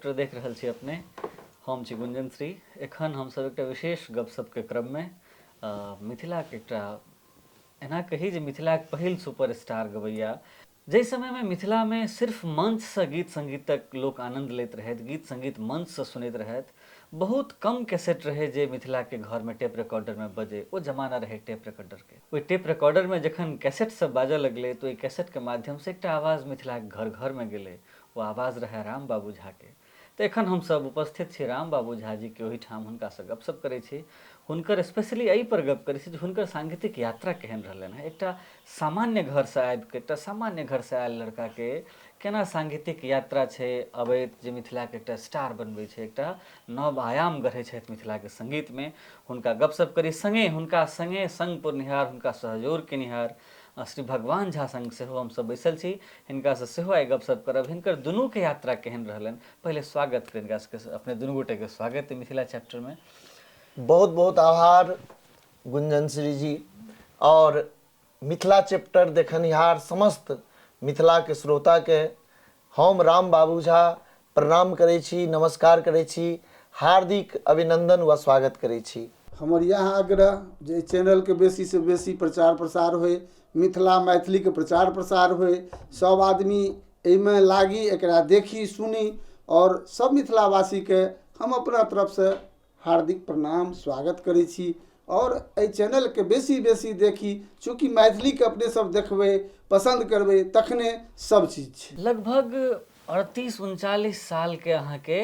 Chapter देख रहल छी अपने। हम छी गुंजन श्री। एखन हमसब एकटा विशेष गपशपके क्रममे मिथिलाके एकटा एना कही जे मिथिलाके पहिल सुपरस्टार गबैया, जाहि समयमे मिथिलामे सिर्फ मंचसँ गीत संगीतक लोक आनन्द लैत रहथि, गीत संगीत मंचसँ सुनैत रहथि, बहुत कम कैसेट रहै जे मिथिलाके घरमे टेप रिकॉर्डरमे बजै। ओ जमाना रहै टेप रिकॉर्डरके। ओहि टेप रिकॉर्डरमे जखन कैसेट सब बाजऽ लगलै तऽ ओहि कैसेटके माध्यमसँ एकटा आवाज मिथिलाके घर घरमे गेलै। ओ आवाज रहै राम बाबू झाके। तऽ एखन हमसब उपस्थित छी राम बाबू झा जीके ओहिठाम, हुनकासँ गपशप करै छी। हुनकर स्पेशली एहिपर गप करै छी जे हुनकर सांगीतिक यात्रा केहन रहलनि हेँ। एकटा सामान्य घरसँ आबिकऽ, एकटा सामान्य घरसँ आयल लड़काके केना सांगीतिक यात्रा छै अबैत जे मिथिलाके एकटा स्टार बनबै छै, एकटा नव आयाम गढ़ै छथि मिथिलाके सङ्गीतमे। हुनका गपशप करी, सङ्गे हुनका सङ्गे सङ्ग पुरनिहार, हुनका सहयोग केनिहार श्री भगवान झा सङ्ग सेहो हमसब बैसल छी। हिनकासँ सेहो आइ गपशप करब, हिनकर दुनूके यात्रा केहन रहलनि। पहिले स्वागत करी हिनका सबके, अपने दुनू गोटेके स्वागत मिथिला चैप्टरमे। बहुत बहुत आभार गुंजन श्री जी और मिथिला चैप्टर देखनिहार समस्त मिथिलाके श्रोताके हम राम बाबू झा प्रणाम करै छी, नमस्कार करै छी, हार्दिक अभिनंदन व स्वागत करै छी। हमर इएह आग्रह जे एहि चैनलके बेसीसँ बेसी प्रचार प्रसार होइ, मिथिला मैथिलीके प्रचार प्रसार होइ, सब आदमी एहिमे लागी, एकरा देखी सुनी आओर सब मिथिलावासीके हम अपना तरफसँ हार्दिक प्रणाम स्वागत करै छी आओर एहि चैनलके बेसी बेसी देखी। चूँकि मैथिलीके अपने सब देखबै, पसन्द करबै, तखने सब चीज छै। लगभग 38-39 सालके अहाँके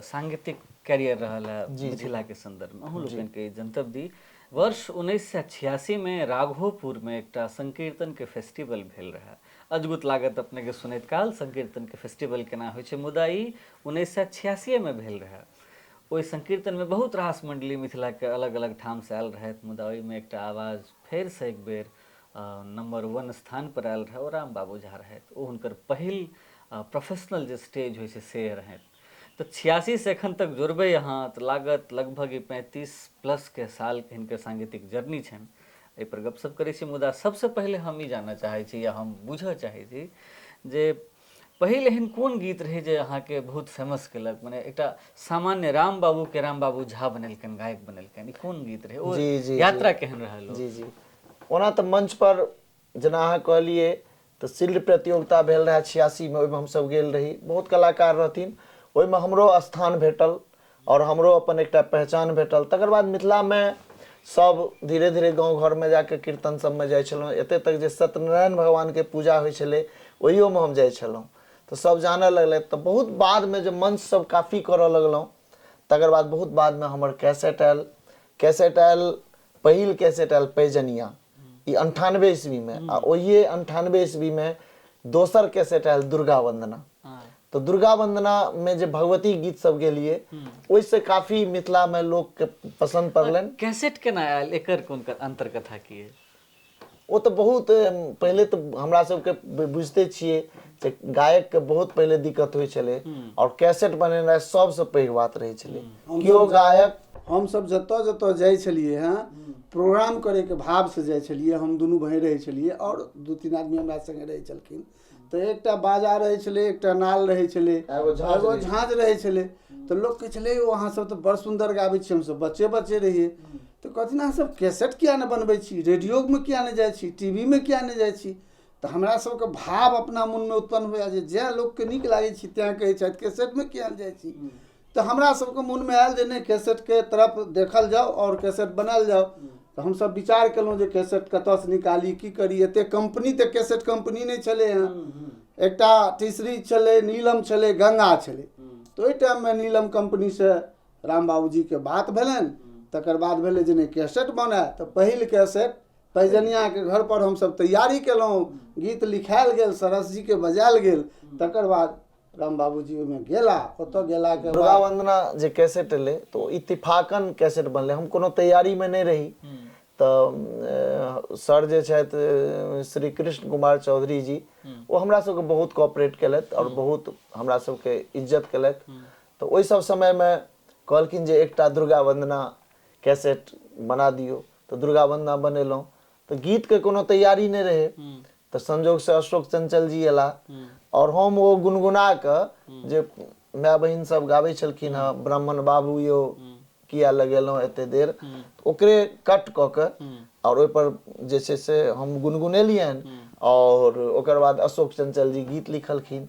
सांगीतिक कैरियर रहल है मिथिलाके सन्दर्भमे। अहूँ लोकनिके जनतब दी, वर्ष 1986मे राघोपुरमे एकटा संकीर्तनके फेस्टिवल भेल रहै। अद्भुत लागत अपनेके सुनैत काल, संकीर्तनके फेस्टिवल केना होइ छै, मुदा ई 1986मे भेल रहै। ओहि संकीर्तनमे बहुत रास मण्डली मिथिलाके अलग अलग ठामसँ आयल रहथि, मुदा ओहिमे एकटा आवाज फेरसँ एक बेर नम्बर 1 स्थानपर आयल रहै, ओ राम बाबू झा रहथि। ओ हुनकर पहिल प्रोफेशनल जे स्टेज होइ छै से रहनि। तऽ 86सँ एखन तक जोड़बै अहाँ तऽ लागत लगभग ई 35 प्लसके सालके हिनकर सांगीतिक जर्नी छनि। एहिपर गपशप करै छी, मुदा सबसँ पहिले हम ई जानऽ चाहै छी या हम बुझऽ चाहै छी जे पहिल एहन कोन गीत रहै जे अहाँके बहुत फेमस केलक, मने एकटा सामान्य राम बाबू के राम बाबू झा बनेलकनि, गायक बनेलकनि, ई कोन गीत रहै? ओ जी जी यात्रा केहन रहल? जी जी, ओना तऽ मंच पर जेना अहाँ कहलियै तऽ शिल्ड प्रतियोगिता भेल रहै 86मे, ओहिमे हमसब गेल रही, बहुत कलाकार रहथिन, ओहिमे हमरो स्थान भेटल आओर हमरो अपन एकटा पहचान भेटल। तकर बाद मिथिलामे सब धीरे धीरे गाँव घरमे जाके कीर्तन सबमे जाइ छलहुँ, एते तक जे सत्यनारायण भगवानके पूजा होइ छलै ओहियोमे हम जाइ छलहुँ, तऽ सब जानऽ लगलथि। तऽ बहुत बादमे जे मंच सब काफी करऽ लगलहुँ, तकर बाद बहुत बादमे हमर कैसेट आयल। कैसेट आयल, पहिल कैसेट आयल पैजनिया, ई 98 ईस्वीमे, आ ओहिए 98 ईस्वीमे दोसर कैसेट आयल दुर्गा वंदना। तऽ दुर्गा वंदना में जे भगवती गीत सब गेलिए ओहिसँ काफी मिथिला में लोक के पसंद पड़लनि। कैसेट केना आयल, एकर कोन अंतर्कथा की है? ओ तऽ बहुत पहिले तऽ हमरा सबके बुझिते छियै जे गायक के बहुत पहिले दिक्कत होइ छलै और कैसेट बनेनाइ सबसँ पैघ बात रहै छलै। केओ गायक हमसब जतऽ जतऽ जाइ छलियै हँ प्रोग्राम करैके भावसँ जाइ छलियै, हम दुनू भाय रहै छलियै आओर 2-3 आदमी हमरा सङ्गे रहै छलखिन। तऽ एकटा बाजा रहै छलै, एकटा नाल रहै छलै, एगो झाँझ रहै छलै। तऽ लोक कहै छलै ओ अहाँ सब तऽ बड़ सुन्दर गाबै छी। हमसब बच्चे बच्चे रहियै, तऽ कहथिन अहाँ सब कैसेट किया नहि बनबै छी, रेडियोमे किया नहि जाइ छी, टी वी मे किया नहि जाइ छी? तऽ हमरा सबके भाव अपना मोनमे उत्पन्न हुए जे जैं लोकके नीक लागै छी तैं कहै छथि कैसेटमे किया नहि जाइ छी। तऽ हमरा सबके मोनमे आयल जे नहि, कैसेटके तरफ देखल जाउ आओर कैसेट बनायल जाउ। तऽ हमसब विचार केलहुँ जे कैसेट कतऽसँ निकाली, की करी। एते कम्पनी तऽ कैसेट कम्पनी नहि छलै हँ, एकटा तीसरी छलै, नीलम छलै, गंगा छलै। तऽ ओहि टाइममे नीलम कम्पनीसँ राम बाबूजीके बात भेलनि। तकर बाद भेलै जे नहि, कैसेट बनाय। तऽ पहिल कैसेट पैजनियाके घरपर हमसब तैयारी केलहुँ, गीत लिखायल गेल, सरस जीके बजायल गेल। तकर बाद राम बाबूजी ओहिमे गेला। ओतऽ गेलाके दुर्गा वंदना जे कैसेट एलै तऽ ओ इत्तिफाकन कैसेट बनलै, हम कोनो तैयारीमे नहि रही। तऽ सर जे छथि श्री कृष्ण कुमार चौधरी जी, ओ हमरा सबके बहुत कोऑपरेट केलथि आओर बहुत हमरा सबके इज्जत केलथि। तऽ ओहि सब समयमे कहलखिन जे एकटा दुर्गा वंदना कैसेट बना दियौ। तऽ दुर्गा वंदना बनेलहुँ, तऽ गीतके कोनो तैयारी नहि रहै। तऽ संजोगसँ अशोक चंचल जी एला और हम ओ गुनगुना कऽ जे माय बहिन सब गाबै छलखिन हँ, ब्राह्मण बाबू यौ किया लगेलहुँ एते देर, ओकरे कट कऽ के आओर ओहिपर जे छै से हम गुनगुनेलियनि। और ओकर बाद अशोक चंचल जी गीत लिखलखिन।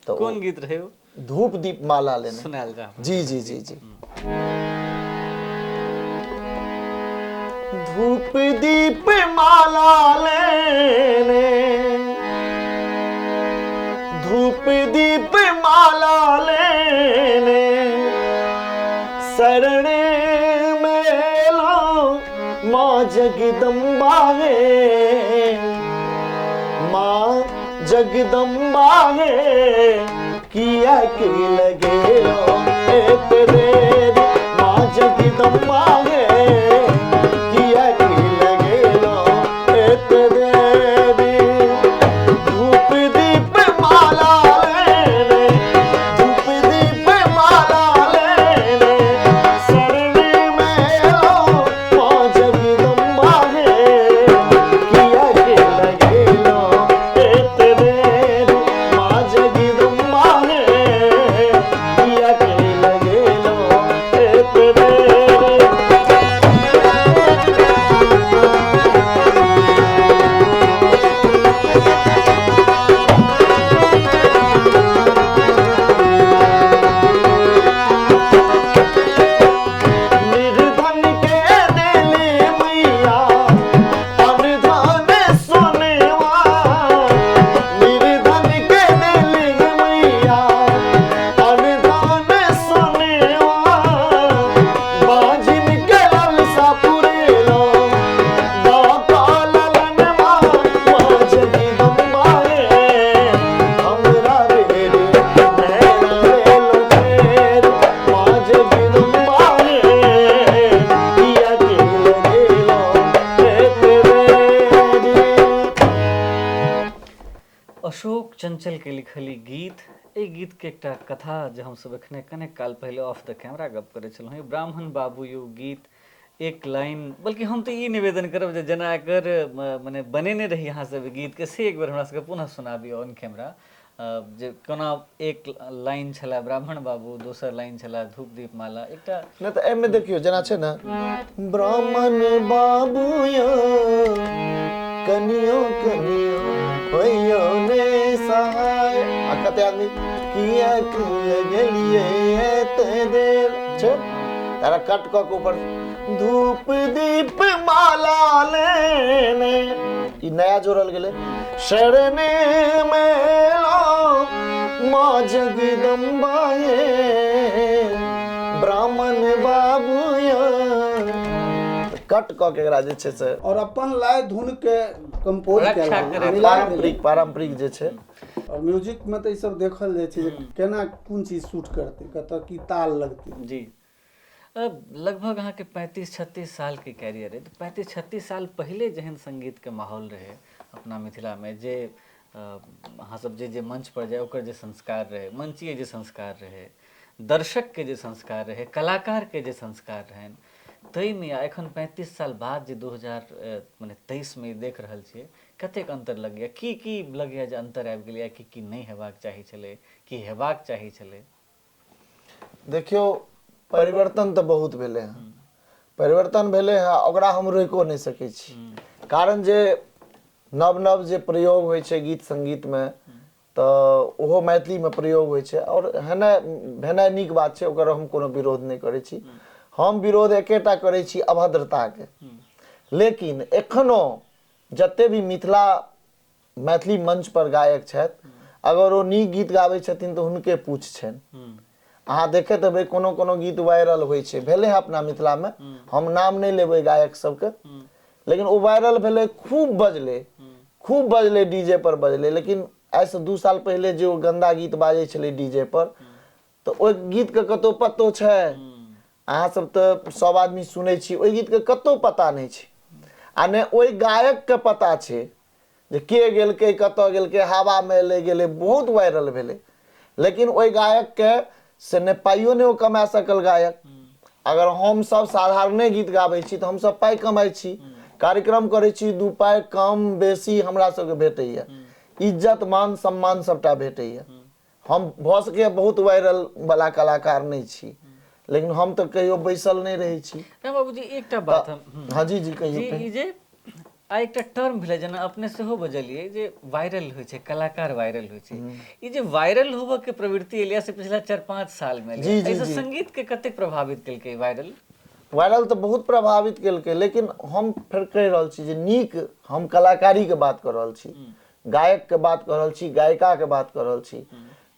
तऽ कोन गीत रहै ओ? धूप दीप माला लेने। सुनायल जा। जी जी जी जी। धूप दीप माला लेने, धूप दीप माला लेने, शरण में लो माँ जगदम्बा हे, माँ जगदम्बा हे, किया के लगे लो एते देर, माँ जगदम्बा हे, किया के लगे लो एते देर। धूप दीप माला लेने, धूप दीप माला लेने, शरण में लो माँ जगदम्बा हे, किया के लगे लो एते देर, माँ जगदम्बा हे, किया के लगे लो एते देर। निर्धन के देले मैया अनधन सोनेवा, निर्धन के देले मैया अनधन सोनेवा, बाजिन के लालसा पुरेलो दाता ललनवा, माँ जगदम्बा हे, हमरा बेर नैना लेलो फेर, माँ जगदम्बा हे, किया के लगेलो एते देर। अशोक चंचल के लिखल ई गीत, एहि गीत के एकटा कथा जे हमसब एखने कनेक काल पहिले ऑफ the camera गप करै छलहुँ। ई ब्राह्मण बाबू यौ गीत एक लाइन, बल्कि हम तऽ ई निवेदन करब जे जेना एकर मने बनेने रही अहाँ सब गीत के, से एक बेर हमरा सबके पुनः सुनाबी ऑन कैमरा, जे कोना एक लाइन छला ब्राह्मण बाबू, दोसर लाइन छला धूप दीप माला, एकटा नहि तऽ एहिमे देखियौ जेना छै ने, ब्राह्मण बाबू यौ कनियो कनियो होइयो ने सहाय, आ कते आदमी किया लगलियै एते देर छै, तारा कट कऽ के ऊपर धूप दीप माला लेने, ई नया जोड़ल गेलै, शरण में लो माँ जगदम्बा हे, ब्राह्मण बाबू यौ, कट कऽ के एकरा जे छै से और अपन लय धुन के कंपोज रक्षा कयल करैत मिला देलक। पारंपरिक पारंपरिक जे छै। और म्यूजिक में तऽ ई सब देखल जाइ छै जे केना कोन चीज सूट करतै, कतऽ की ताल लगतै। जी, लगभग अहाँके 35-36 साल के कैरियर अइ, तऽ 35-36 साल पहिले जेहन संगीत के माहौल रहै अपना मिथिला में, जे अहाँ सब जे जे मंच पर जाय ओकर जे संस्कार रहै, मंचीय जे संस्कार रहै, दर्शक के जे संस्कार रहै, कलाकार के जे संस्कार रहनि, ताहिमे आ एखन 35 साल बाद जे 2023 में देख रहल छियै, कतेक अंतर लगैया, की की लगैया जे अंतर आबि गेलैया, की की नहि हेबाक चाही छलै, की हेबाक चाही छलै? देखियौ, परिवर्तन तऽ बहुत भेलै हँ, परिवर्तन भेलै हँ, ओकरा हम रोकिओ नहि सकै छी, कारण जे नव नव जे प्रयोग होइ छै गीत संगीतमे तऽ ओहो मैथिलीमे प्रयोग होइ छै, आओर हेनाइ भेनाइ नीक बात छै, ओकर हम कोनो विरोध नहि करै छी। हम विरोध एकेटा करै छी, अभद्रताके। लेकिन एखनो जते भी मिथिला मैथिली मंच पर गायक छथि, अगर ओ नीक गीत गाबै छथिन तऽ हुनके पूछ छनि। अहाँ देखैत हेबै कोनो कोनो गीत वायरल होइ छै, भेलै हँ अपना मिथिलामे, हम नाम नहि लेबै गायक सबके, लेकिन ओ वायरल भेलै, खूब बजलै, खूब बजलै, डीजे पर बजलै। लेकिन आइसँ 2 साल पहिले जे ओ गन्दा गीत बाजै छलै डीजे पर, तऽ ओहि गीतके कतहु पतो छै? अहाँ सब तऽ सब आदमी सुनै छी, ओहि गीतके कतहु पता नहि छै, आ नहि ओहि गायकके पता छै जे के गेलकै, कतऽ गेलकै, हवामे एलै गेलै, बहुत वायरल भेलै। लेकिन ओहि गायकके से नहि पाइयो नहि ओ कमा सकल गायक। अगर हमसब साधारणे गीत गाबै छी तऽ हमसब पाइ कमाइ छी, कार्यक्रम करै छी, 2 पाइ कम बेसी हमरा सबके भेटैया, इज्जत मान सम्मान सबटा भेटैया। हम भऽ सकैए बहुत वायरल वाला कलाकार नहि छी, लेकिन हम तऽ कहियो बैसल नहि रहै छी। राम बाबूजी, एकटा बात हम, हाँ जी जी, कहियौ। जी, ई जे आ एकटा टर्म भेलै, जेना अपने सेहो बजलियै जे वायरल होइ छै, कलाकार वायरल होइ छै, ई जे वायरल होबऽ के प्रवृत्ति एलै से पिछला 4-5 साल में, जी, जी, एहिसँ संगीत के कतेक प्रभावित केलकै वायरल? वायरल तऽ बहुत प्रभावित केलकै, लेकिन हम फेर कहि रहल छी जे नीक हम कलाकारी के बात कऽ रहल छी, गायक के बात कऽ रहल छी, गायिका के बात कऽ रहल छी,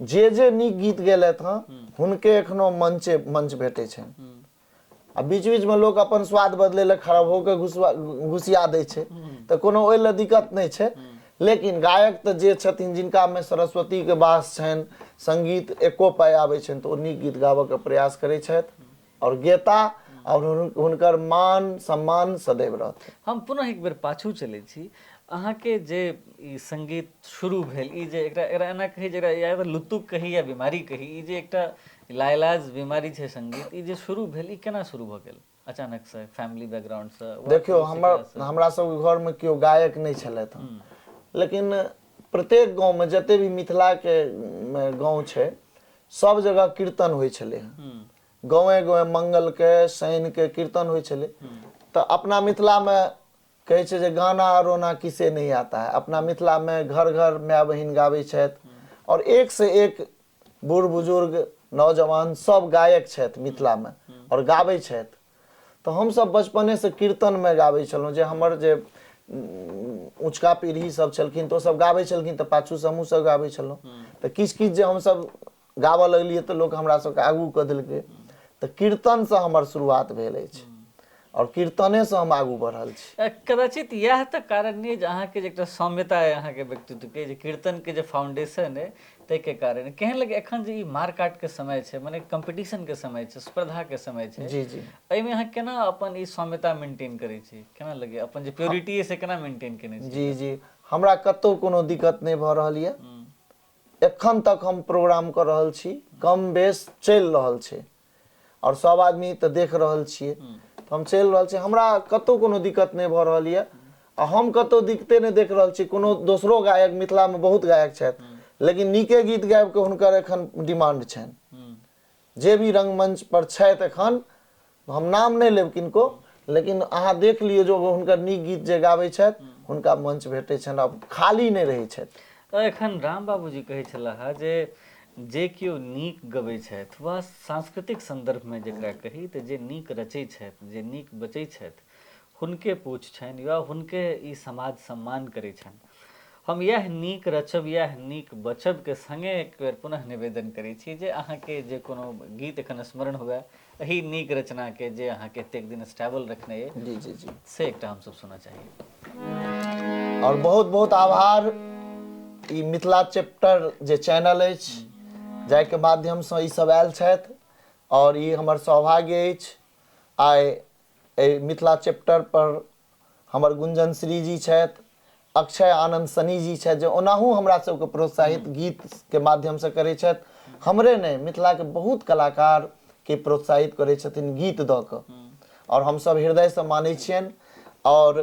जे जे नीक गीत गेलथि हँ हुनके एखनो मंचे मंच भेटै छनि। आ बीच बीच में लोक अपन स्वाद बदले लए खराब होके घुसिया दै छै, तऽ कोनो ओहि लए दिक्कत नहि छै। लेकिन गायक तऽ जे छथिन जिनका में सरस्वती के वास छनि, संगीत एको पाइ आबै छनि, तऽ ओ नीक गीत गाबऽ के प्रयास करै छथि और गेता और हुनकर मान सम्मान सदैव रहतै। हम पुनः एक बेर पाछू चलै छी। अहाँके जे ई संगीत शुरू भेल, ई जे एकरा एकरा एना कही जे एकरा या तऽ लुत्तुक कही या बीमारी कही, ई जे एकटा लाइलाज बीमारी छै संगीत, ई जे शुरू भेल, ई केना शुरू भऽ गेल अचानक से, फैमिली बैकग्राउंड से? देखियौ, हमरा सबके घरमे केओ गायक नहि छलथि हँ, लेकिन प्रत्येक गाँवमे जते भी मिथिलाके गाँव छै सब जगह कीर्तन होइ छलै हँ। गाँवे गाँवे मंगलके शनिके कीर्तन होइ छलै। तऽ अपना मिथिलामे कहै छै जे गाना रोना किसे नहीं आता है। अपना मिथिलामे घर घर माय बहिन गाबै छथि और एक से एक बूढ़ बुजुर्ग नौजवान सब गायक छथि मिथिलामे और गाबै छथि। तऽ हमसब बचपनेसँ कीर्तनमे गाबै छलहुँ, जे हमर जे ऊँचका पीढ़ी सब छलखिन तऽ ओसब गाबै छलखिन, तऽ पाछूसँ हमहूँ सब गाबै छलहुँ। तऽ किछु किछु जे हमसब गाबऽ लगलियै तऽ लोक हमरा सबके आगू कऽ देलकै। तऽ कीर्तनसँ हमर शुरुआत भेल अछि और कीर्तनेसँ हम आगू बढ़ल छी। कदाचित इएह तऽ कारण नहि जे अहाँके जे एकटा सौम्यता अइ अहाँके व्यक्तित्वके, जे कीर्तनके जे फाउंडेशन अइ ताहिके कारण। केहन लगे एखन जे ई मारकाटके समय छै, मने कम्पीटिशनके समय छै, स्पर्धाके समय छै, जी जी, एहिमे अहाँ केना अपन ई सौम्यता मेंटेन करै छी? केना लगे अपन जे प्योरिटी अइ से केना मेंटेन केने छी? जी जी, हमरा कतहु कोनो दिक्कत नहि भऽ रहल यऽ। एखन तक हम प्रोग्राम कऽ रहल छी, कम बेस चलि रहल छै और सब आदमी तऽ देख रहल छियै, तऽ हम चलि रहल छी, हमरा कतहु कोनो दिक्कत नहि भऽ रहल यऽ आ हम कतहु दिक्कते नहि देख रहल छी। कोनो दोसरो गायक, मिथिलामे बहुत गायक छथि, लेकिन नीके गीत गाबिके हुनकर एखन डिमांड छनि। जे भी रंगमंच पर छथि एखन, हम नाम नहि लेब किनको, लेकिन अहाँ देख लियौ जो हुनकर नीक गीत जे गाबै छथि हुनका मंच भेटै छनि, आब खाली नहि रहै छथि। तऽ एखन राम बाबूजी कहै छलाह जे जे केओ नीक गबै छथि वा सांस्कृतिक सन्दर्भमे जकरा कही तऽ जे नीक रचै छथि, जे नीक बचै छथि, हुनके पूछ छनि या हुनके ई समाज सम्मान करै छनि। हम इएह नीक रचब, इएह नीक बचबके सङ्गे एक बेर पुनः निवेदन करै छी जे अहाँके जे कोनो गीत एखन स्मरण हुए एहि नीक रचनाके जे अहाँके एतेक दिन स्टेबल रखने अइ, जी जी जी, से एकटा हमसब सुनऽ चाही। और बहुत बहुत आभार ई मिथिला चैप्टर जे चैनल अछि जाहिके माध्यमसँ ई सब आयल छथि और ई हमर सौभाग्य अछि आइ एहि मिथिला चैप्टर पर हमर गुंजन श्री जी छथि, अक्षय आनंद सनी जी छथि, जे ओनाहु हमरा सबके प्रोत्साहित गीतके माध्यमसँ करै छथि। हमरे नहि, मिथिलाके बहुत कलाकारके प्रोत्साहित करै छथिन गीत दऽ कऽ और हमसब हृदयसँ मानै छियनि। और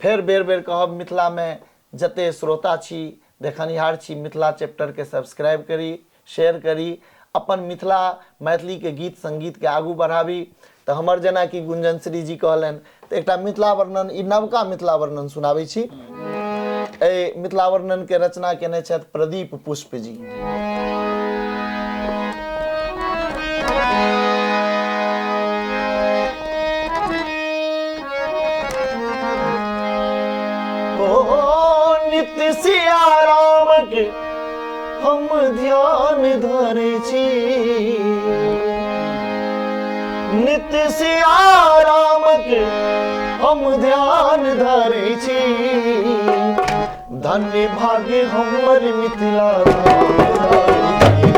फेर बेर बेर कहब, मिथिलामे जते श्रोता छी, देखनिहार छी, मिथिला चैप्टरके सब्सक्राइब करी, शेयर करी, अपन मिथिला मैथिलीके गीत संगीतके आगू बढ़ाबी। तऽ हमर जेनाकि गुंजन श्री जी कहलनि, तऽ एकटा मिथिला वर्णन, ई नवका मिथिला वर्णन सुनाबै छी। एहि मिथिला वर्णनके रचना केने छथि प्रदीप पुष्प जी। ओ नित्य सिया राम के हम ध्यान धरै छी, नित्य सिया राम के हम ध्यान धरै छी, धन्य भाग्य हमर मिथिला धाम धरै छी,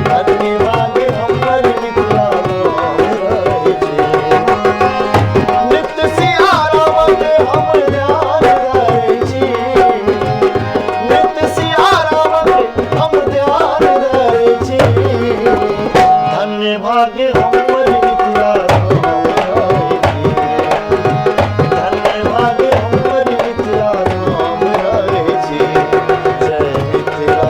धन्य भाग्य हमर मिथिला धाम धरै छी, नित्य सिया राम के हम ध्यान धरै छी, नित्य सिया राम के हम ध्यान धरै छी, धन्य भाग्य हमर मिथिला धाम धरै छी, धन्य भाग्य हमर मिथिला धाम धरै छी। जय मिथिला,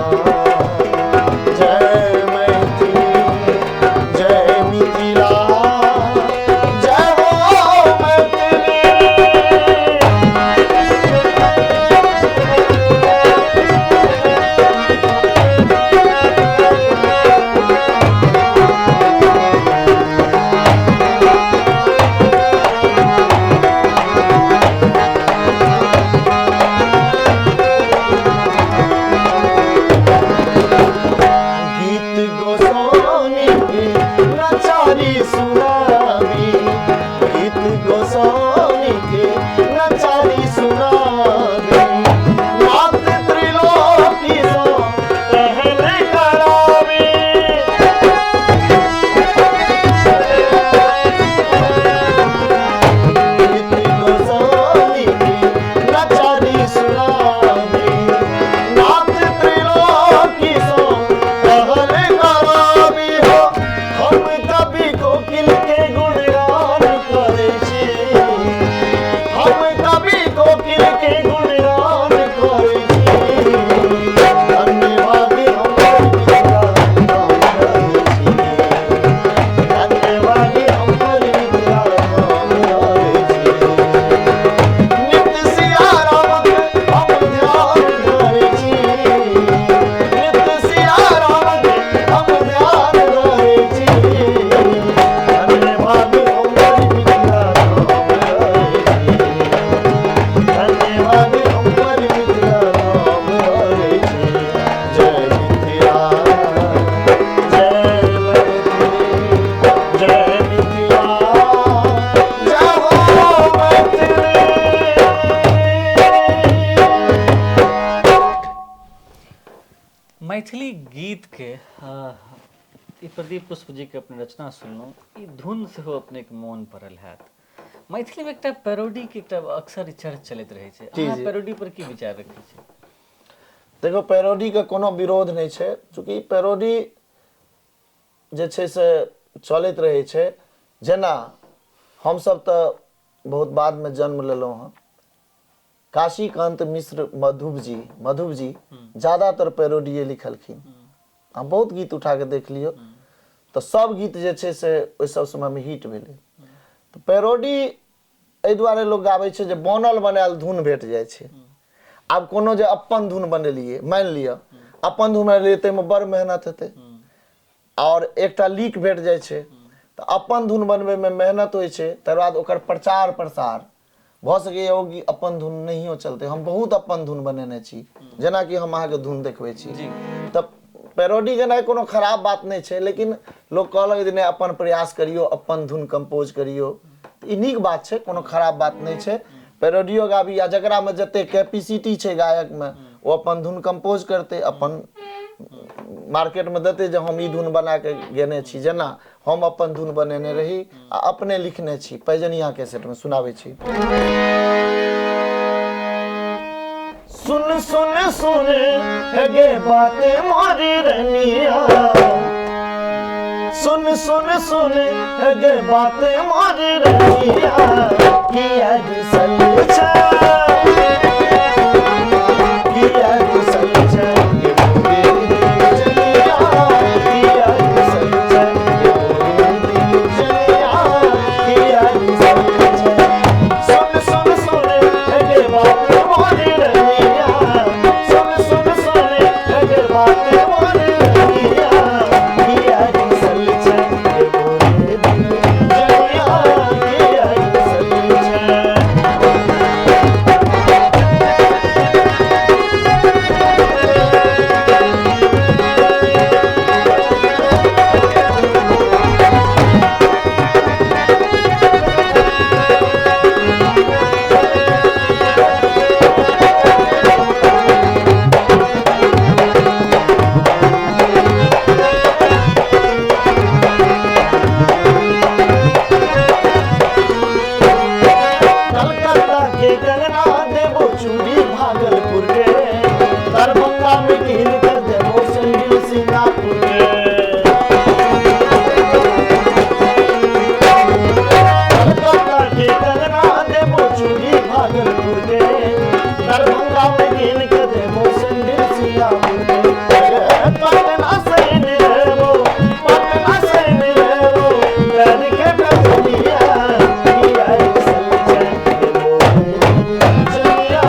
मैथिली गीतके ई प्रदीप पुष्प जीके अपने रचना सुनलहुँ, ई धुन सेहो अपनेके मोन पड़ल हैत। मैथिलीमे एकटा पैरोडीके एकटा अक्सर चर्च चलैत रहै छै, अहाँ पैरोडी पर की विचार रखै छी? देखो, पैरोडीके कोनो विरोध नहि छै, चूँकि पैरोडी जे छै से चलैत रहै छै। जेना हमसब तऽ बहुत बादमे जन्म लेलहुँ हँ, काशीकान्त मिश्र मधुब जी ज्यादातर पैरोडिये लिखलखिन। अहाँ बहुत गीत उठा कऽ देख लियौ तऽ सब गीत जे छै से ओहि सब समयमे हिट भेलै। तऽ पैरोडी एहि दुआरे लोक गाबै छै जे बनल बनायल धुन भेट जाइ छै। आब कोनो जे अपन धुन बनेलियै, मानि लिअ अपन धुन बनेलियै, ताहिमे बड़ मेहनत हेतै, आओर एकटा लीक भेट जाइ छै। तऽ अपन धुन बनबैमे मेहनत होइ छै, तकर बाद ओकर प्रचार प्रसार भऽ सकैए ओ कि अपन धुन नहियो चलतै। हम बहुत अपन धुन बनेने छी, जेनाकि हम अहाँके धुन देखबै छी। तऽ पैरोडी गेनाइ कोनो खराब बात नहि छै, लेकिन लोक कहलक जे नहि, अपन प्रयास करियौ, अपन धुन कम्पोज करियौ, ई नीक बात छै, कोनो खराब बात नहि छै। पैरोडियो गाबी, आ जकरामे जते कैपेसिटी छै गायकमे, ओ अपन धुन कम्पोज करतै, अपन मार्केटमे देतै जे हम ई धुन बना कऽ गेने छी। जेना हम अपन धुन बनेने रही आ अपने लिखने छी, पैजनिया कैसेटमे सुनाबै छी। सुन सुन सुन गे बात मोर रनिया, सुन सुन सुन गे बात मोर रनिया, किया रुसल छै, किया रुसल छै किया रुसल छै, किया रुसल छै। सुन सुन सुन गे बात मोर रनिया, सुन सुन सुन गे बात मोर रनिया, किया रुसल छै मोरे दिल जनिया, किया रुसल छै। कलकत्ता के कंगना देबो चूड़ी भागलपुर के, दरभंगा में कीन कर देबो सैंडल सिंगापुर के। कलकत्ता के कंगना देबो चूड़ी भागलपुर के, दरभंगा में कीन कर देबो सैंडल सिंगापुर के। पटना से देबो, पटना से देबो कर के बजनिया, किया रुसल छै जनिया,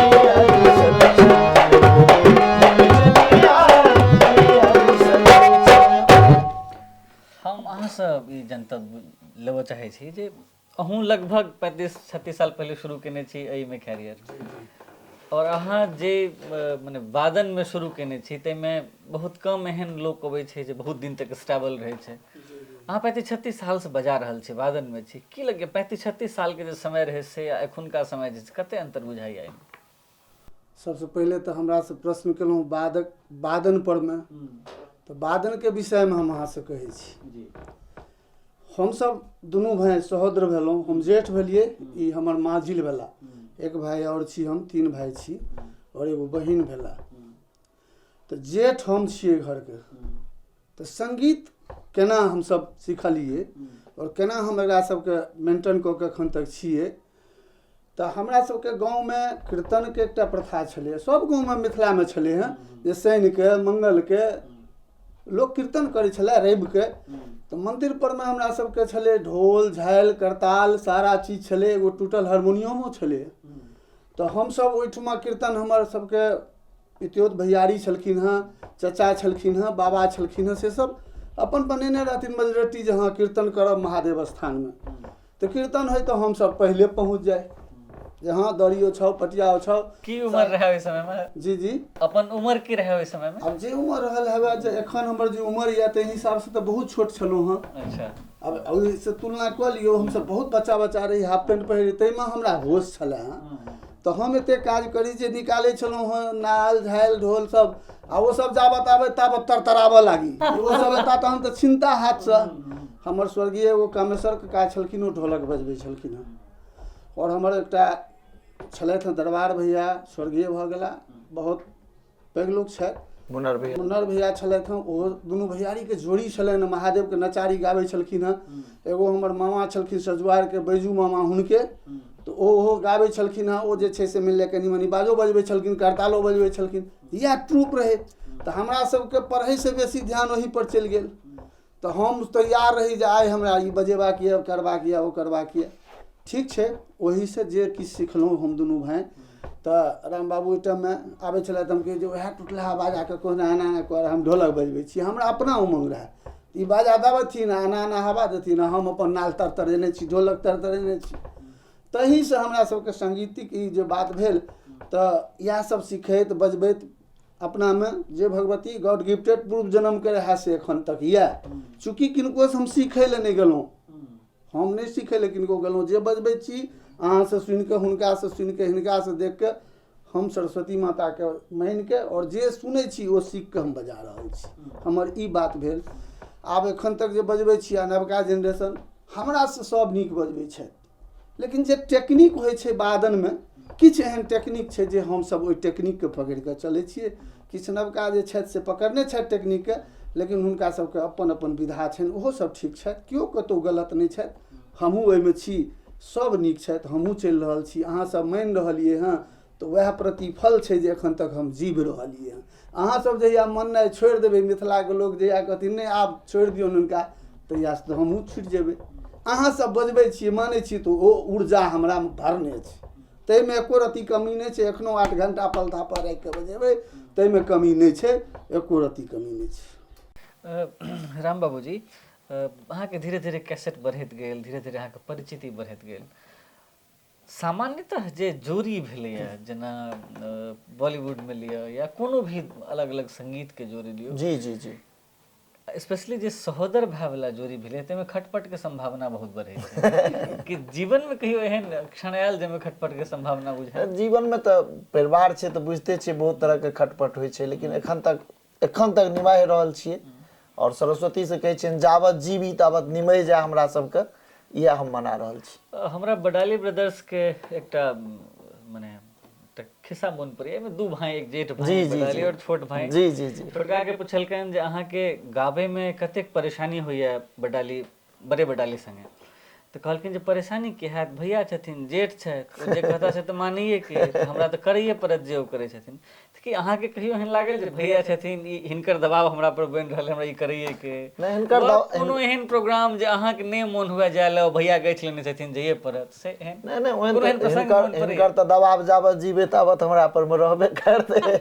किया रुसल छै जनिया, किया रुसल छै। हम अहाँसँ ई जनतब लेबऽ चाहै छी जे अहूँ लगभग 35-36 साल पहिले शुरू केने छी एहिमे कैरियर, आओर अहाँ जे मने वादनमे शुरू केने छी ताहिमे बहुत कम एहन लोक अबै छै जे बहुत दिन तक स्टेबल रहै छै। अहाँ 35-36 सालसँ बजा रहल छी, वादनमे छी, की लगैए 35-36 सालके जे समय रहै से आ एखुनका समय जे छै, कते अन्तर बुझाइए एहिमे? सबसँ पहिले तऽ हमरासँ प्रश्न केलहुँ वादन परमे, तऽ वादनके विषयमे हम अहाँसँ कहै छी। हमसब दुनू भाय सहोदर भेलहुँ, हम जेठ भेलियै, ई हमर माझिल भेला, एक भाय आओर छी, हम 3 भाय छी आओर एगो बहिन भेला। तऽ जेठ हम छियै घरके। तऽ संगीत केना हमसब सिखलियै आओर केना हम एकरा सबके मेंटेन कऽ के एखन तक छियै, तऽ हमरा सबके गाँवमे कीर्तनके एकटा प्रथा छलैए, सब गाँवमे मिथिलामे छलै हँ जे शनिके मंगलके लोक कीर्तन करै छलै, रविके। तऽ मन्दिर परमे हमरा सबके छलै ढोल झालि करताल सारा चीज छलै, एगो टूटल हारमोनियमो छलै। तऽ हमसब ओहिठुमा कीर्तन, हमर सबके पितियौत भैयारी छलखिन हँ, चचा छलखिन हँ, बाबा छलखिन हँ, से सब अपन बनेने रहथिन मजरटी जे हँ कीर्तन करब महादेव स्थानमे। तऽ कीर्तन होइ तऽ हमसब पहिले पहुँच जाइ जे हँ दरी ओछाउ पटिया ओछाउ। की उम्र रहै ओहि समयमे? जी जी। अपन उम्र की रहै ओहि समयमे? आब जे उम्र रहल हेबे, जे एखन हमर जे उम्र यऽ ताहि हिसाबसँ तऽ बहुत छोट छलहुँ हँ। अच्छा। आब ओहिसँ तुलना कऽ लियौ, हमसब बहुत बच्चा बच्चा रही, हाफ पैंट पहिरी, ताहिमे हमरा होश छलै हँ। तऽ हम एतेक काज करी जे निकालै छलहुँ हँ नाल झालि ढोल सब, आ ओ सब जाबत आबै ताबत तरतराबऽ लागी। ओ सब एता तहन तऽ छिनता हाथसँ। हमर स्वर्गीय एगो कामेश्वर कका छलखिन, ओ ढोलक बजबै छलखिन हँ। आओर हमर एकटा छलथि हँ दरबार भैया, स्वर्गीय भऽ गेला, बहुत पैघ लोक छथि, मुन्नर भैया। मुन्नर भैया छलथि हँ। ओहो दुनू भैयारीके जोड़ी छलनि हँ, महादेवके नचारी गाबै छलखिन हँ। एगो हमर मामा छलखिन सजुआरके बैजू मामा, हुनके तऽ ओहो गाबै छलखिन हँ। ओ जे छै से मानि लिअ कनि मनि बाजो बजबै छलखिन, करतालो बजबै छलखिन। इएह ट्रूप रहै। तऽ हमरा सबके पढ़ैसँ बेसी ध्यान ओहिपर चलि गेल। तऽ हम तैयार रही जे आइ हमरा ई बजेबाक यऽ, करबाक यऽ, ओ करबाक यऽ। ठीक छै, ओहीसँ जे किछु सिखलहुँ हम दुनू भाय। तऽ राम बाबू ओहि टाइममे आबै छलथि, हम कहियै जे उएह टुटलाहा बाजाके कहुना एना एना कर, हम ढोलक बजबै छी। हमरा अपना उमङ्ग रहए। ई बाजा दबथिन आ एना एना हवा देथिन आ हम अपन नाल तर तरेने छी, ढोलक तर तरेने छी। तहीसँ हमरा सबके सङ्गीतिक ई जे बात भेल, तऽ इएह सब सिखैत बजबैत अपनामे जे भगवती गॉड गिफ्टेड पूर्व जन्मके रहए से एखन तक यए। चूँकि किनकोसँ हम सीखै लए नहि गेलहुँ, हम नहि सीखै लए किनको गेलहुँ। जे बजबै छी अहाँसँ सुनिकऽ, हुनकासँ सुनिकऽ, हिनकासँ देखिकऽ, हम सरस्वती माताके मानिकऽ आओर जे सुनै छी ओ सीखिकऽ हम बजा रहल छी। हमर ई बात भेल। आब एखन तक जे बजबै छी आ नवका जेनरेशन हमरासँ सब नीक बजबै छथि, लेकिन जे टेक्निक होइ छै वादनमे, किछु एहन टेक्निक छै जे हमसब ओहि टेक्निकके पकड़िकऽ चलै छियै। किछु नवका जे छथि से पकड़ने छथि टेक्निकके, लेकिन हुनका सबके अपन अपन विधा छनि, ओहो सब ठीक छथि, केओ कतहु गलत नहि छथि। हमहूँ ओहिमे छी, सब नीक छथि, हमहूँ चलि रहल छी। अहाँ सब मानि रहलियै हँ तऽ वएह प्रतिफल छै जे एखन तक हम जीवि रहलियै हँ। अहाँ सब जहिया माननाइ छोड़ि देबै, मिथिलाके लोक जहिया कहथिन नहि आब छोड़ि दियौन हुनका, तहियासँ तऽ हमहूँ छुटि जेबै। अहाँ सब बजबै छियै, मानै छियै, तऽ ओ ऊर्जा हमरामे भरने छै, ताहिमे एको रत्ती कमी नहि छै। एखनो 8 घण्टा पलथापर राखिकऽ बजेबै, ताहिमे कमी नहि छै, एको रत्ती कमी नहि छै। राम बाबूजी, अहाँके धीरे धीरे कैसेट बढ़ैत गेल, धीरे धीरे अहाँके परिचिति बढ़ैत गेल। सामान्यतः जे जोड़ी भेलैए, जेना बॉलीवुडमे लिअ या कोनो भी अलग अलग सङ्गीतके जोड़ी लियौ, जी जी जी, स्पेशली जे सहोदर भायवला जोड़ी भेलै, ताहिमे खटपटके सम्भावना बहुत बढ़ै छै। कि जीवनमे कहियो एहन क्षण आयल जाहिमे खटपटके सम्भावना बुझायल? जीवनमे तऽ परिवार छै तऽ बुझिते छियै बहुत तरहके खटपट होइ छै, लेकिन एखन तक निमाहि रहल छियै। आओर सरस्वतीसँ कहै छियनि जाबत जीवी ताबत निमहि जाय हमरा सबके, इएह हम मना रहल छी। हमरा बडाली ब्रदर्सके एकटा मने एकटा खिस्सा मोन पड़ैए। एहिमे दू भाई, एक जेठ भाई जी, जी, बडाली जी। और छोट भाई। जी जी जी। छोटका के पुछलकनि जे अहाँके गाबैमे कतेक परेशानी होइए बडाली, बड़े बडाली संगे? तऽ कहलखिन जे परेशानी की हैत, भैया छथिन, जेठ छथि, ओ जे कहता से तऽ मानैए के, तऽ हमरा तऽ करैए पड़त जे ओ करै छथिन। तऽ की अहाँके कहियो एहन लागल जे भैया छथिन, ई हिनकर दबाव हमरा पर बनि रहल है, हमरा ई करैए के? नहि, हिनकर वा दबाव- कोनो एहन प्रोग्राम जे अहाँके नहि मोन हुए जाय लए, भैया गछि लेने छथिन, जाइए पड़त, से एहन? नहि नहि, ओहन कोनो एहन तऽ प्रसंग हिनकर मोन पड़ैए? हिनकर तऽ दबाव जाबत जीबै ताबत हमरा पर मे रहबे करतै।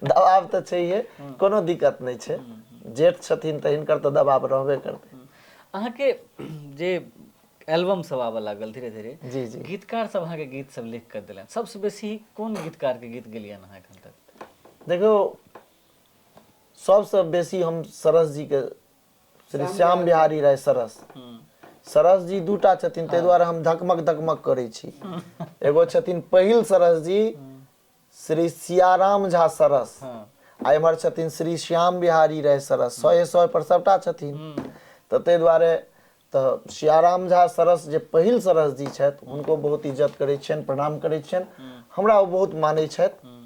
दबाव तऽ छैहे, कोनो दिक्कत नहि छै। जेठ छथिन तऽ हिनकर तऽ दबाव रहबे करतै। अहाँके जे एल्बम सब आबऽ लागल धीरे धीरे, जी जी, गीतकार सब अहाँके गीत सब लिख कऽ देलनि, सबसँ बेसी कोन गीतकार के गीत गेलियनि अहाँ एखन तक? देखियौ, सबसँ बेसी हम सरस जी के, श्री श्याम बिहारी राय सरस, सरस जी दूटा छथिन, ताहि दुआरे हम धकमक धकमक करै छी। एगो छथिन पहिल सरस जी श्री सियाराम झा सरस, आ एम्हर छथिन श्री श्याम बिहारी राय सरस। सए सए पर सबटा छथिन, तऽ ताहि दुआरे तऽ सियाराम झा सरस जे पहिल सरस जी छथि, हुनको बहुत इज्जत करै छियनि, प्रणाम करै छियनि। हमरा ओ बहुत मानै छथि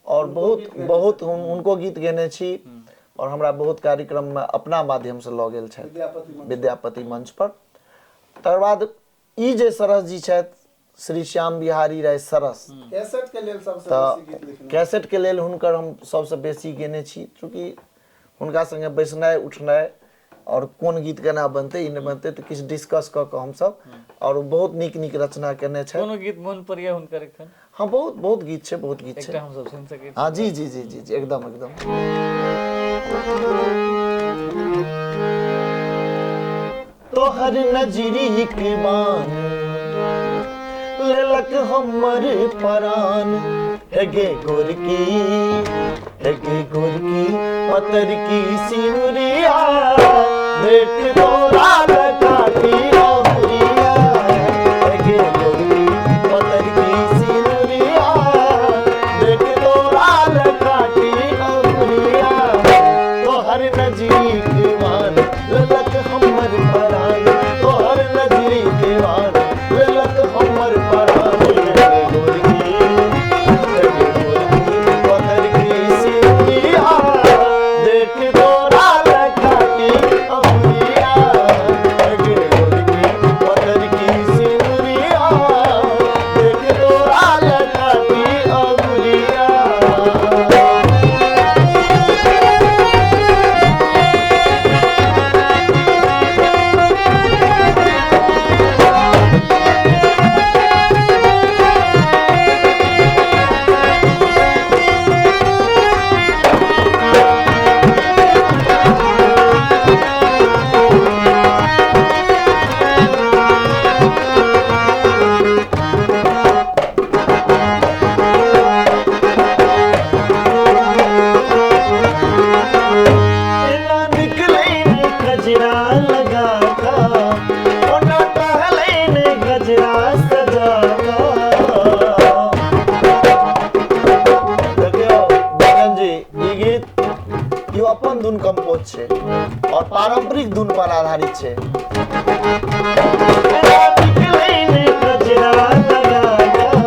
आओर बहुत बहुत हुनको गीत गेने छी आओर हमरा बहुत कार्यक्रममे अपना माध्यमसँ लऽ गेल छथि विद्यापति विद्यापति मंच पर। तकर बाद ई जे सरस जी छथि श्री श्याम बिहारी राय सरस, कैसेट के लेल सबसँ बेसी गीत तऽ लिखने कैसेटके लेल हुनकर हम सबसँ बेसी गेने छी, चूँकि हुनका संगे बैसनाइ उठनाइ आओर कोन गीत केना बनतै, ई नहि बनतै, तऽ किछु डिस्कस कऽ कऽ हमसब, आओर ओ बहुत नीक नीक रचना केने छथि। कोनो गीत मोन पड़ैए हुनकर एखन? हँ, बहुत बहुत गीत छै, बहुत गीत छै। एकटा हमसब सुनि सकै छी? हँ, जी जी जी जी जी, एकदम एकदम। तोहर नजरी के बान लेलक हमर परान, हे गे गोरकी, हे गे गोरकी, पतर की सिनुरिया, देख तोरा लकाटी अहुरिया, हे गे गोरकी, पतर की सिनुरिया, देख तोरा लकाटी अहुरिया। छै। निकलै ने गजरा लगा कऽ,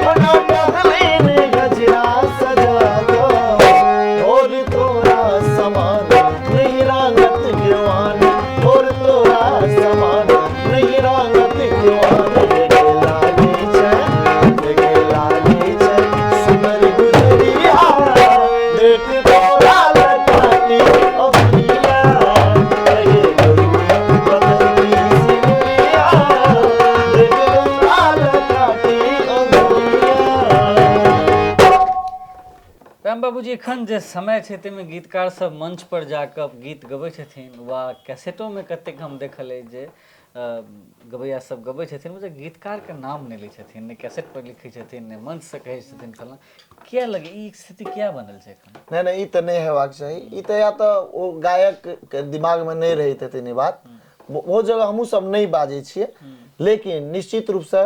ओना टहलै ने गजरा सजा कऽ, और तोरा समान नहीं रांगत गिरवान, और तोरा समान नहीं रांगत गिरवान, गे लागे छै, गे लागे छै सुनर गुजरिया, देख तोरा लटाटी अबरिया, गे गोरिया बदल की सिमरिया, देख तोरा लटाटी अबरिया। राम बाबूजी, एखन जे समय छै ताहिमे गीतकार सब मंच पर जाकऽ गीत गबै छथिन वा कैसेटोमे कतेक हम देखल अछि जे गबैया सब गबै छथिन, मुदा गीतकारके नाम नहि लै छथिन, नहि कैसेट पर लिखै छथिन, नहि मंचसँ कहै छथिन फलाँ। किया लगे ई स्थिति किया बनल छै एखन? नहि नहि, ई तऽ नहि हेबाक चाही। ई तऽ या तऽ ओ गायकके दिमागमे नहि रहैत हेतनि ई बात। बहुत जगह हमहूँ सब नहि बाजै छियै, लेकिन निश्चित रूपसँ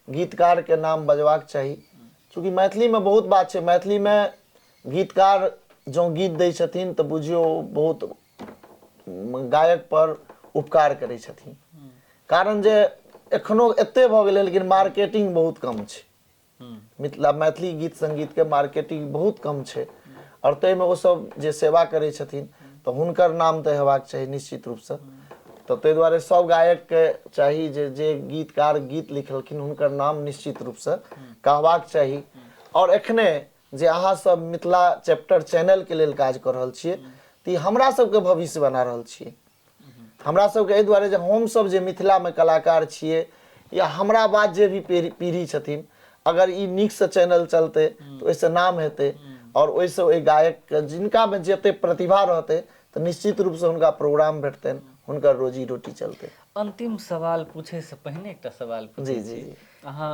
गीतकारके नाम बजबाक चाही। चूँकि मैथिलीमे बहुत बात छै, मैथिलीमे गीतकार जँ गीत दै छथिन तऽ बुझियौ बहुत गायक पर उपकार करै छथिन। कारण जे एखनो एते भऽ गेलै, लेकिन मार्केटिंग बहुत कम छै। मिथिला मैथिली गीत संगीतके मार्केटिंग बहुत कम छै, आओर ताहिमे ओसब जे सेवा करै छथिन तऽ हुनकर नाम तऽ हेबाक चाही निश्चित रूपसँ। तऽ ताहि दुआरे सब गायकके चाही जे जे गीतकार गीत लिखलखिन हुनकर नाम निश्चित रूपसँ कहबाक चाही। आओर एखने जे अहाँ सब मिथिला चैप्टर चैनलके लेल काज कऽ रहल छियै तऽ ई हमरा सबके भविष्य बना रहल छियै। हमरा सबके एहि दुआरे जे हमसब जे मिथिलामे कलाकार छियै या हमरा बाद जे भी पीढ़ी छथिन, अगर ई नीकसँ चैनल चलतै तऽ ओहिसँ नाम हेतै, आओर ओहिसँ ओहि गायकके जिनकामे जते प्रतिभा रहतै तऽ निश्चित रूपसँ हुनका प्रोग्राम भेटतनि, हुनकर रोजी रोटी चलतै। अंतिम सवाल पूछैसँ पहिने एकटा सवाल पूछै जी, जी, छी। जी। अहाँ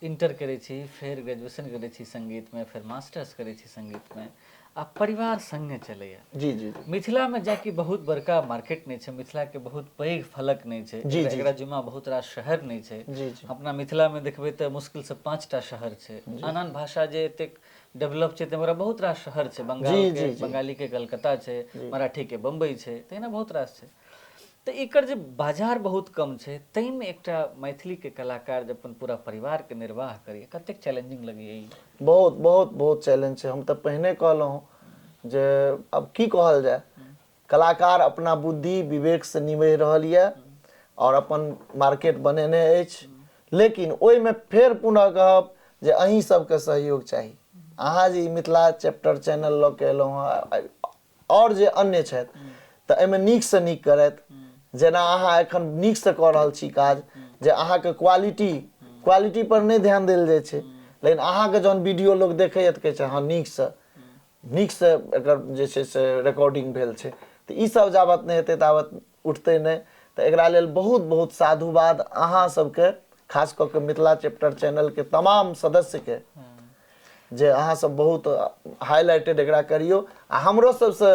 इंटर करै छी, फेर ग्रेजुएशन करै छी संगीतमे, फेर मास्टर्स करै छी संगीतमे, आ परिवार संगे चलैया। जी जी जी। मिथिलामे जाकि बहुत बड़का मार्केट नहि छै, मिथिलाके बहुत पैघ फलक नहि छै, जी, जी। एकरा जुम्मा बहुत रास शहर नहि छै। जी, जी। अपना मिथिलामे देखबै तऽ मुश्किलसँ 5टा शहर छै। आन आन भाषा जे एतेक डेवलप छै ताहिमे बहुत रास शहर छै। जी, बंगालके जी, जी। बंगालीके कलकत्ता छै, मराठीके बम्बई छै, तहिना बहुत रास छै। तऽ एकर जे बाजार बहुत कम छै, ताहिमे एकटा मैथिलीके कलाकार जे अपन पूरा परिवारके निर्वाह करैए, कतेक चैलेंजिंग लगैए ई? बहुत बहुत बहुत चैलेंज छै। हम तऽ पहिने कहलहुँ जे आब की कहल जाय, कलाकार अपना बुद्धि विवेकसँ निभहि रहल यऽ आओर अपन मार्केट बनेने अछि, लेकिन ओहिमे फेर पुनः कहब जे अहीं सबके सहयोग चाही। अहाँ जे ई मिथिला चैप्टर चैनल लऽ के एलहुँ हँ आओर जे अन्य छथि तऽ एहिमे नीकसँ नीक करथि। जेना अहाँ एखन नीकसँ कऽ रहल छी काज, जे अहाँके क्वालिटी क्वालिटी पर नहि ध्यान देल जाइ छै, लेकिन अहाँके जहन वीडियो लोक देखैए तऽ कहै छै हँ नीकसँ नीकसँ एकर जे छै से रिकॉर्डिंग भेल छै। तऽ ई सब जाबत नहि हेतै ताबत उठतै नहि। तऽ एकरा लेल बहुत बहुत साधुवाद अहाँ सबके, खास कऽ के मिथिला चैप्टर चैनलके तमाम सदस्यके, जे अहाँ सब बहुत हाईलाइटेड एकरा करियौ आ हमरो सबसँ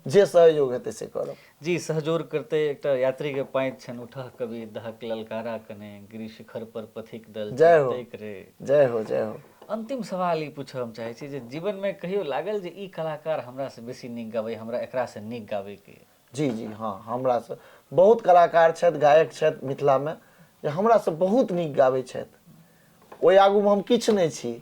जे सहयोग हेतै से करब। जी, सहजोर करते एकटा यात्री के पाँति छनि, उठह कवि दहक ललकारा कने, गिरि शिखर पर पथिक दल जय हो। चलतैक रे। जय हो, जय हो। अंतिम सवाल ई पूछब हम चाहै छी जे जीवनमे कहियो लागल जे ई कलाकार हमरासँ बेसी नीक गाबै, हमरा एकरासँ नीक गाबैके? जी जी हाँ, हमरासँ बहुत कलाकार छथि, गायक छथि मिथिलामे जे हमरासँ बहुत नीक गाबै छथि। ओहि आगूमे हम किछु नहि छी,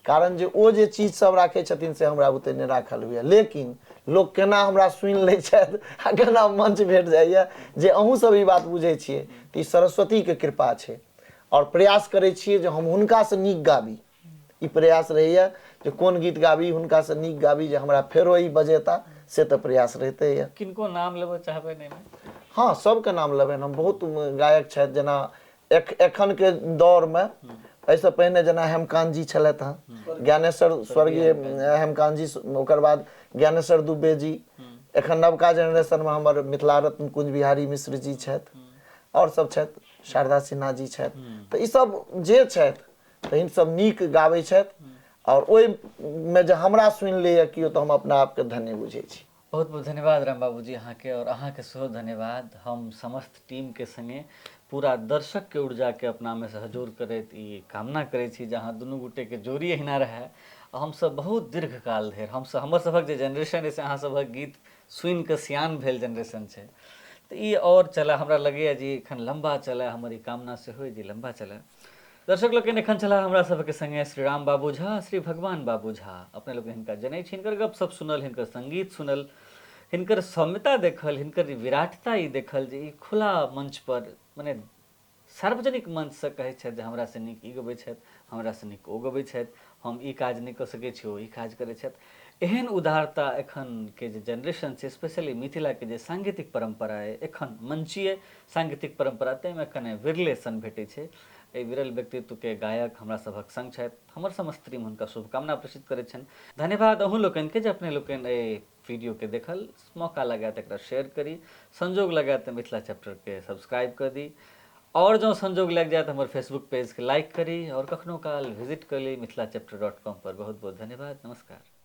कारण जे ओ जे चीज सब राखै छथिन से हमरा बुते नहि राखल होइए। लेकिन लोक केना हमरा सुनि लै छथि आ केना मंच भेट जाइए, जे अहूँ सब ई बात बुझै छियै तऽ ई सरस्वतीके कृपा छै। आओर प्रयास करै छियै जे हम हुनकासँ नीक गाबी, ई प्रयास रहैए जे कोन गीत गाबी हुनकासँ नीक गाबी जे हमरा फेरो ई बजेता, से तऽ प्रयास रहिते यऽ। किनको नाम लेबऽ चाहबै नहि? हँ, सबके नाम लेबनि हम। बहुत गायक छथि, जेना एखनके दौरमे एहिसँ पहिने जेना हेमकान्त जी छलथि हँ, ज्ञानेश्वर स्वर्गीय हेमकान्त जी, ओकर बाद ज्ञानेश्वर दुबे जी, एखन नवका जेनरेशनमे हमर मिथिला रत्न कुंज बिहारी मिश्र जी छथि, आओर सब छथि, शारदा सिन्हा जी छथि। तऽ ई सब जे छथि तऽ ई सब नीक गाबै छथि, आओर ओहिमे जे हमरा सुनि लैए केओ तऽ हम अपना आपके धन्य बुझै छी। बहुत बहुत धन्यवाद राम बाबूजी अहाँके, और अहाँके सेहो धन्यवाद। हम समस्त टीमके संगे पूरा दर्शकके ऊर्जाके अपनामे सहजोर करैत ई कामना करै छी जे अहाँ दुनू गोटेके जोड़ी एहिना रहए, आ हमसब बहुत दीर्घकाल धरि हमसब हमर सभक जे जेनरेशन अइ से अहाँ सभक गीत सुनिकऽ सियान भेल जेनरेशन छै, तऽ ई आओर चलए, हमरा लगैए जे एखन लम्बा चलए, हमर ई कामना सेहो अइ जे लम्बा चलए। दर्शक लोकनि, एखन छलाह हमरा सबके संगे श्री राम बाबू झा, श्री भगवान बाबू झा। अपने लोकनि हिनका जनै छी, हिनकर गपशप सुनल, हिनकर संगीत सुनल, हिनकर सौम्यता देखल, हिनकर विराटता ई देखल जे ई खुला मंच पर मने सार्वजनिक मंचसँ कहै छथि जे हमरासँ नीक ई गबै छथि, हमरासँ नीक ओ गबै छथि, हम ई काज नहि कऽ सकै छी, ओ ई काज करै छथि। एहन उदारता एखनके जे जेनरेशन छै, स्पेशली मिथिलाके जे सांगीतिक परम्परा अइ, एखन मंचीय सांगीतिक परम्परा, ताहिमे कने विरले सन भेटै छै। एहि विरल व्यक्तित्वके गायक हमरा सभक संग छथि। हमर समस्त टीम हुनका शुभकामना प्रेषित करैत छनि। धन्यवाद अहूँ लोकनिके जे अपने लोकनि एहि वीडियोके देखल। मौका लगाए तऽ एकरा शेयर करी, संजोग लगाए तऽ मिथिला चैप्टरके सब्सक्राइब कऽ दी, आओर जँ संजोग लागि जाए तऽ हमर फेसबुक पेजके लाइक करी, आओर कखनो काल विजिट कऽ ली मिथिला चैप्टर डॉट कॉम पर। बहुत बहुत धन्यवाद, नमस्कार।